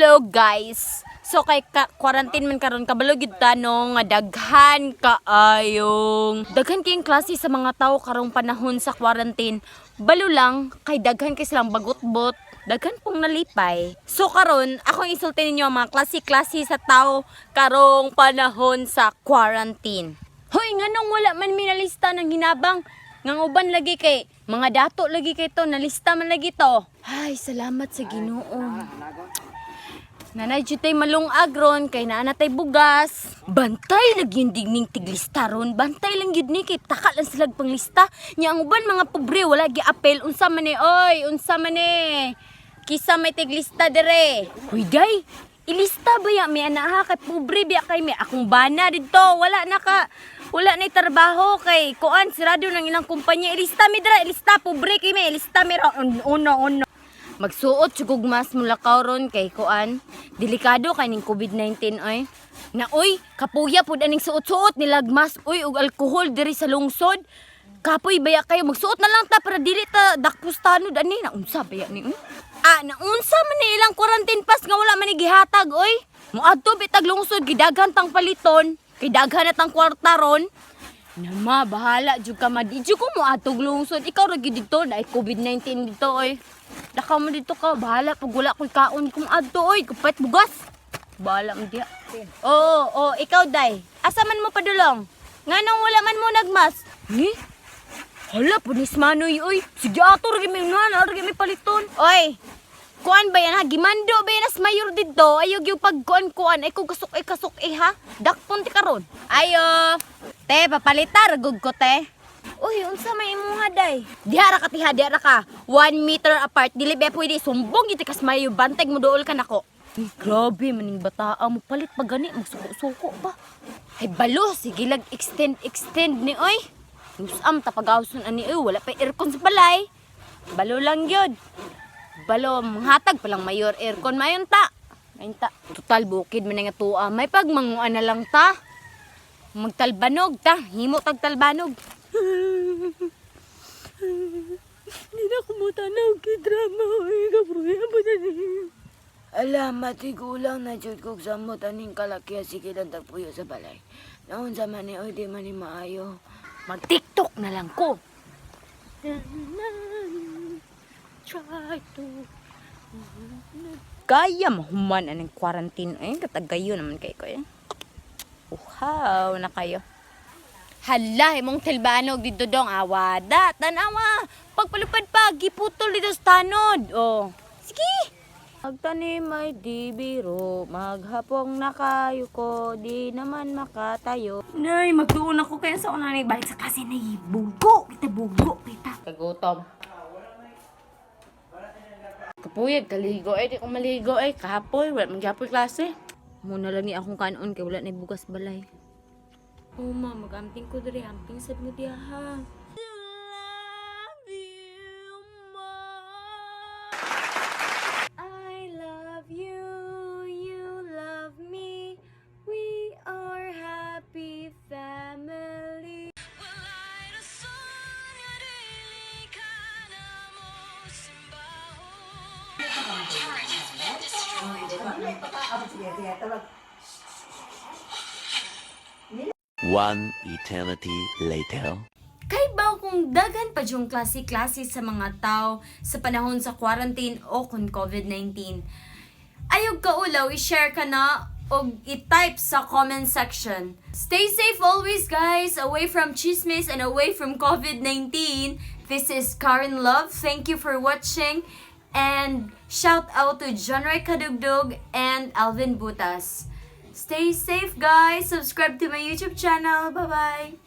Hello, guys. So kay ka quarantine man karon, kabalo gyud ta, no, nga daghan kaayong daghan kayong klase sa mga tao karong panahon sa quarantine. Balo lang kay daghan kay silang bagot-bot, daghan pong nalipay. So karon akong isulti ninyo ang mga klase-klase sa tao karong panahon sa quarantine. Hoy, nganong wala man minalista ng hinabang? Ngang uban lagi kay mga dato lagi kay to, nalista man lagi to. Ay, salamat sa Ginoo. Nanay jutay malungag ron kay naa na tay bugas. Bantay lagi yung digning tiglista ron. Bantay lang yun ni kay taka lang sila panglista. Nya ang uban mga pobre wala gi apel, unsa man ni oy, unsa man ni. Kisa may tiglista dire. Huy day, ilista ba ya mi ana ha, kay pobre biya kay mi akong bana didto wala na ka wala na trabaho kay kuan, sirado ng ilang kumpanya. Ilista mi dira, ilista, pobre kay mi, ilista mi ron, uno uno. Magsuot jud kog mask mulakaw ron kay kuan. Delikado kay ning COVID-19 oy. Na oy, kapuya pud aning suot-suot nilag mask oy ug alkohol diri sa lungsod. Kapoy baya kayo, magsuot na lang ta para dili ta dakpos tanod ani na unsa baya ni oy. Ah, naunsa man ni ilang quarantine pass nga wala man ni gihatag oy. Moadto bitag lungsod, gidaghan tang paliton, kay daghan na tang kwarta ron. Nama, bahala jud ka ma. Di jud ko mo atog lungsod. Ikaw ra gyud dito na COVID-19 dito oy. Lakaw mo dito ka, bahala pag wala ko'y kaon kung adto oy, kapit bugas. Bahala mo diya. Oo, oh, ikaw day. Asa man mo padulong? Nganong wala man mo nagmas? Ni? Hala, punis manoy oy. Sige ato ra gyud mi unahan, ra gyud mi paliton. Oy. Kuan ba yan ha? Gimando ba yan as mayor dito? Ayaw gyud pag kuan kuan. Ay kung kasuk ay kasuk eh ha. Dakpon ti karon. Ayo. Te, papalitar gug ko, te. Uy, unsa may imuha day? Diha ra ka tiha, diha ra ka. 1 meter apart. Dili ba pwede sumbong gid kas mayo, bantay mo duol ka nako. Uy, grabe maning bataa mo palit pa gani, magsuko-suko pa. Ay balo, sige lag extend extend ni oy. Nusam ta pagawson ani oy, wala pa aircon sa balay. Balo lang gyud. Balo, manghatag pa lang mayor aircon, mayon ta. Mayon ta. Total bukid man nga tuwa, may pagmanguan na lang ta. Magtalbanog ta, himo tag talbanog. Hindi na kumutanaw kay drama oy, kaproya ba na ni? Ala, matigulang na jud kog samot aning kalaki, sige lang tagpuyo sa balay. Naunsa man ni oy, di man ni maayo. Mag-TikTok na lang ko. Try to Kaya mahuman aning quarantine ay katagayo naman kay ko eh. Uhaw na kayo. Hala, imong tilbanog dito dong awada, tanawa. Pagpalupad pa, giputol dito sa tanod. Oh. Sige. Magtanim ay di biro, maghapong nakayuko, di naman makatayo. Nay, magtuon ako kaya sa una ni balik sa klase na bugo kita, bugo kita. Kagutom. Kapuyag, kaligo eh. Di ko maligo eh. Kahapoy, wala man gyapon klase. Muna lang ni akong kanon kay wala na bugas balay. Oh, ma, magamping ko diri, amping sad mo diha ha. I love you, you love me. We are happy family. One eternity later. Kay ba kung daghan pa yung klase-klase sa mga tao sa panahon sa quarantine o kung COVID-19. Ayog kaulaw, i-share ka na o i-type sa comment section. Stay safe always, guys, away from chismis and away from COVID-19. This is Karen Love. Thank you for watching and shout out to John Ray Kadugdug and Alvin Butas. Stay safe, guys. Subscribe to my YouTube channel. Bye-bye.